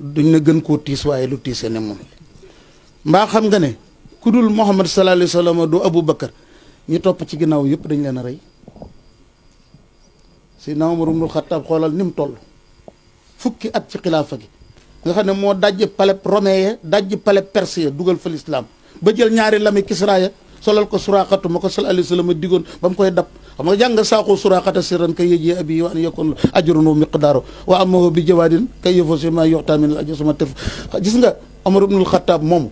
duñ ne gën koo tiis waaye lu tiise ne moom. mbaa xam nga ne ku dul Muhammad sallallahu alayhi wa sallam du Abu Bakar ñu topp ci ginnaaw yëpp dañ leen a rey. Seydina Umar ibnul Xattaab xoolal ni mu toll fukki at ci xilaafa gi nga xam ne moo dajj palais romain dajj palais perse dugal fa lislaam ba jël ñaari lami Kisra ya solal ko Suraaxatu ma ko sallallahu alayhi wa sallam digoon ba mu koy dab xam nga jàng saaxoo Suraaxata sirran kay yëjee abi wa an yakun ajrun miqdaaru wa amahu bi jawaadin kay yëfoo si ma yoxtaa min al ajr sama tef gis nga Umar ibnul Xattaab moom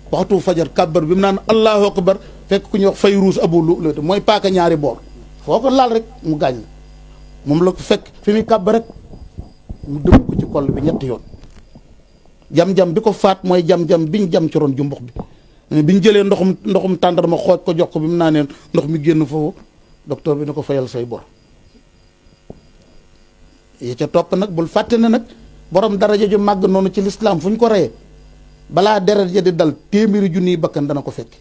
waxtu fajar kàbbar bi mu naan allahu akbar fekk ku ñuy wax Fayruus Abu Lu'lu'ata mooy paaka ñaari boor foo ko laal rek mu gaañ la moom la ko fekk fi muy kàbb rek mu dëbb ko ci koll bi ñetti yoon jam-jam bi ko faat mooy jam-jam biñ jam ci ron ju mbox bi biñ jëlee ndoxum tàndarma xooj ko jox ko bi mu naanee ndox mi génn foofu docteur bi ne ko fayal say bor yi ca topp nag bul fàtte ne nag borom daraja ju màgg noonu ci lislaam fu ñu ko reyee balaa deret ja di dal téeméeri junniy bakkan dana ko fekk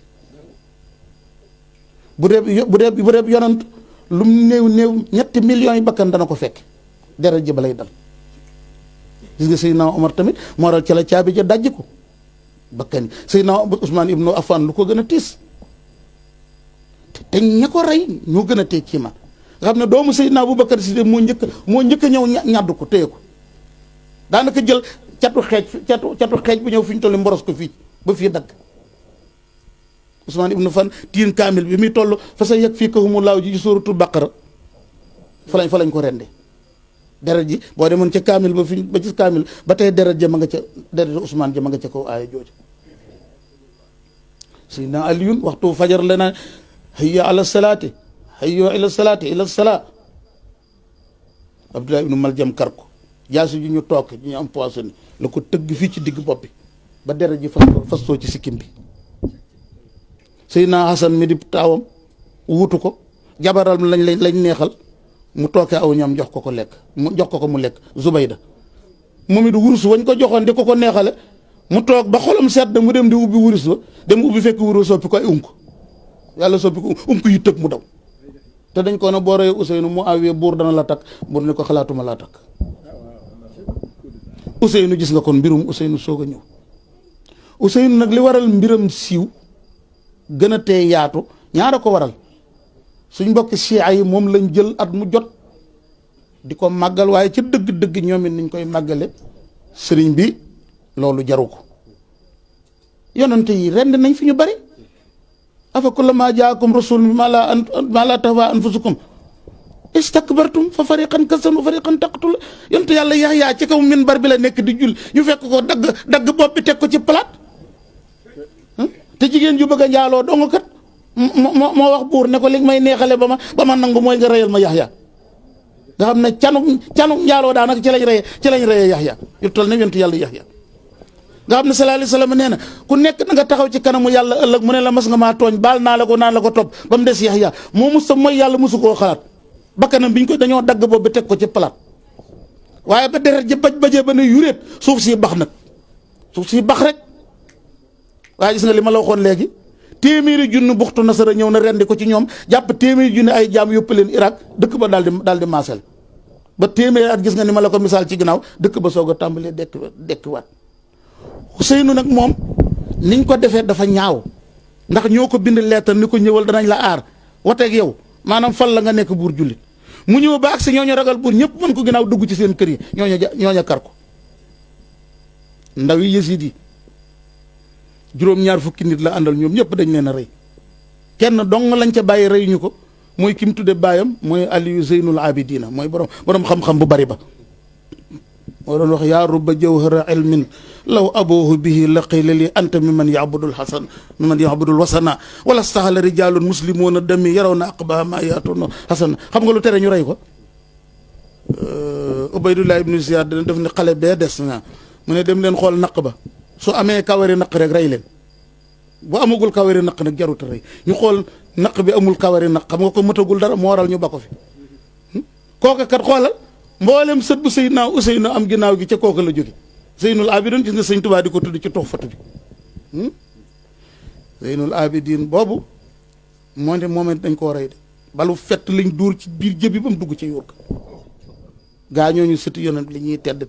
bu dee yonant lu mu néew 3 millions yi bakkan dana ko fekk deret ji ba lay dal gis nga Seydina Omar tamit moo waral ca la caabi ja dajj ko bakkan yi Seydina Ousmane ibnu Affan lu ko gën a tiis te ña ko rey ñoo gën a tee ci ma nga xam ne doomu Seydina Aboubacar Si moo njëkk a ñëw ñàddu ko téye ko daanaka jël catu xeej bu ñëw fi ñu tolli mboros ko fii ba fii dagg Ousmane ibnu Affan tiin kaamil bi muy toll fa sa yegg fii kahumu laaw ji ci suuratul Baqara fa lañ ko rende deret ji boo demoon ca kaamil ba ci kaamil ba tey deret ja ma nga ca deret Ousmane ja ma nga ca kaw aaya jooju Seydina Aliyun waxtu fajar la na hayya ala salaati hayya ila salaati ila salaa Abdullah ibnu Maljam kar ko jaasi ju ñu toog ju ñu am poisson la ko tëgg fii ci digg bopp bi ba deret ji fastoo ci sikkim bi Seydina Hasan mi di taawam wutu ko jabaral lañ neexal mu tooke aw ñam jox ko lekk mu jox ko mu lekk Zubayda moom it wurus wañ ko joxoon di ko neexale mu toog ba xolam sedd mu dem di ubbi wurus ba dem ubbi fekk wurus soppi ko ay unk yàlla soppi ko unk yu tëg mu daw te dañ ko ne boo reyee Ousseynou mu awee buur dana la takk buur ne ko xalaatuma laa takk Ousseynou gis nga kon mbirum Ousseynou soog a ñëw Ousseynou nag li waral mbiram siiw gën a tee yaatu ñaara ko waral suñ mbokki chia yi moom lañ jël at mu jot di ko màggal waaye ca dëgg-dëgg ñoom it niñ koy màggale sëriñ bi loolu jaru ko yonante yi rend nañ fi ñu bari afa kullama jaakum rasul ma la tahwa anfusukum istakbartum fa fariqan kasam wa fariqan taqtul yonte yàlla Yaxya ci kaw minbar bi la nekk di jul ñu fekk ko dagg bopp bi teg ko ci palaat te jigéen ju bëgg a njaaloo dong kat moo wax buur ne ko li may neexale ba ma nangu mooy nga reyal ma Yaxya nga xam ne canu njaaloo daanaka ci lañ reyee Yaxya yu toll ne yonte yàlla Yaxya nga xam ne sallallahu alayhi wa sallam nee na ku nekk na nga taxaw ci kanamu yàlla ëllëg mu ne la mas nga maa tooñ baal naa la ko naan la ko topp ba mu des Yaxya moo mus mooy yàlla mosu koo xalaat bakkanam biñ ko dañoo dagg boobu ba teg ko ci palaat waaye ba deret ji bajee ba ne yuréet suuf si bax nag suuf si bax rek waaye gis nga li ma la waxoon léegi téeméeri junni buxtu nasara ñëw na rendi ko ci ñoom jàpp téeméeri junni ay jaam yóbbu leen Irak dëkk ba daal di maasal ba téeméeri at gis nga ni ma la ko misaal ci ginnaaw dëkk ba soog a tàmbalee dekkiwaat Ousseynou nag moom niñ ko defee dafa ñaaw ndax ñoo ko bind leetar ni ko ñëwal danañ la aar wateeg yow maanaam fal la nga nekk buur jullit mu ñëw ba agsi ñooñu ragal buur ñëpp mën ko ginnaaw dugg ci seen kër yi ñooña kar ko ndaw yi Yasiid yi juróom-ñaar fukki nit la àndal ñoom ñëpp dañ leen a rey kenn dong lañ ca bàyyi reyuñu ko mooy ki mu tudde baayam mooy Aliyu Zeynul Abidina mooy borom xam-xam bu bari ba moo doon wax yaa rubba jawhara ilmin law aboohu bihi la qila li anta mimman yabudul wasana wala stahala rijalun muslimuna dami yaraw na aqbaha ma yaatuna hasana xam nga lu tere ñu rey ko Ubaydullah ibnu Ziyad dana def ne xale bee des na mu ne dem leen xool naq ba su amee kawari naq rek rey leen bu amagul kawari naq nag jarut a rey ñu xool naq bi amul kawari naq xam nga ko mëtagul dara moo waral ñu ba ko fi kooka kat xoolal mboolem sët bu Seydina Ousseynou am ginnaaw gi ca kooka la jóge Zeynul Abidin gis nga sëñ Tuubaa di ko tudd ci toxfatu bi Zeynul Abidin boobu moo ne moom dañ koo rey de balu fett lañ dóor ci biir jëbi ba mu dugg ca yóor ka gaa ñooñu sëti yonent li ñuy tedd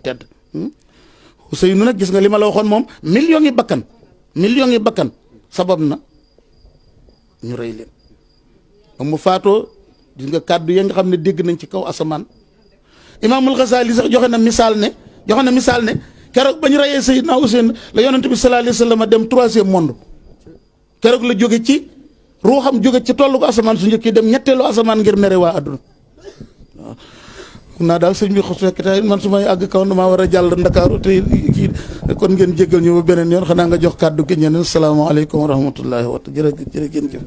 Ousseynou nag gis nga li ma la waxoon moom millions yi bakkan sabab na ñu rey leen moom mu faatoo gis nga kàddu ya nga xam ne dégg nañ ci kaw asamaan. Imaamul Ghazali sax joxe na misaal ne keroog ba ñu reyee Seydina Ousseynou la yonent bi sallallahu alayhi wa sallam dem troisième monde keroog la jóge ci ruuxam jóge ci tollu ko asamaan su njëkk dem ñetteelu asamaan ngir mere waa àdduna waaw. xam naa daal sëñ bi xos fekk tey man su may àgg kaw damaa war a jàll Ndakaaru te kii kon ngeen jéggal ñu ba beneen yoon xanaa nga jox kàddu gi ñeneen salaamaaleykum wa rahmatullahi wa jërë ngeen jëf